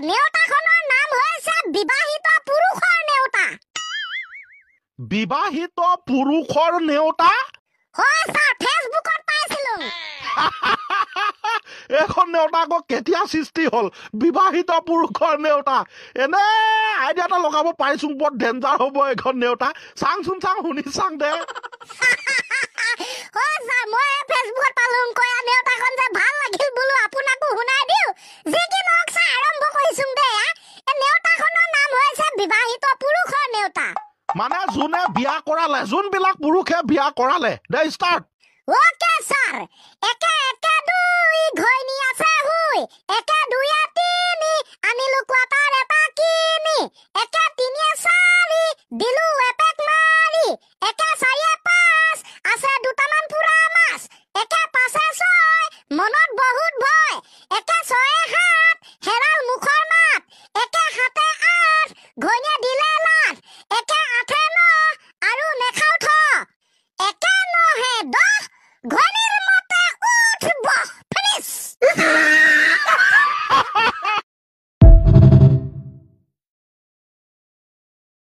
নেওতাখনৰ নাম হৈছে বিবাহিত পুৰুষৰ নেওতা। বিবাহিত পুৰুষৰ নেওতা? হয় ছাৰ, ফেচবুকত পাইছিলো। এইখন নেওতা আকৌ কেতিয়া সৃষ্টি হ'ল, বিবাহিত পুৰুষৰ নেওতা? এনে আইডিয়া এটা লগাব পাৰিছো, বৰ ডেঞ্জাৰ হ'ব এইখন নেওতা। চাংচোন চাং, শুনি চাং দে। হয় ছাৰ, মই ফেচবুকত পালো কয়া নেওতাখন যে ভাল লাগিল, বোলো আপোনাকো শুনাই দিওঁ। যি কি নহওক ছাৰ, আৰম্ভ কৰিছো দে। এই নেওতাখনৰ নাম হৈছে বিবাহিত পুৰুষৰ নেওতা। মানে যোনে বিয়া কৰালে, যোনবিলাক পুৰুষে বিয়া কৰালে। দে ষ্টাৰ্ট। Okay sir. একে একে দুই, ঘৈণী আছে হুই। একে দুয়ে তিনি, আনিলো কোৱাৰ্টাৰ এটা কিনি। একে তিনিয়ে চাৰি, দিলো এপেক মাৰি। একে চাৰিয়ে পাঁচ, আছে দুটামান পুৰা মাছ। একে পাঁচে ছয়, মনত বহুত ভয়। একে ছয়ে সাত, হেৰাল মুখৰ মাত। একে সাতে আঠ, ঘৈণীয়ে দিলে লাঠ। একে আঠে ন, আৰু নেখাও থ। একে নহে দহ, ঘৈণীয়ে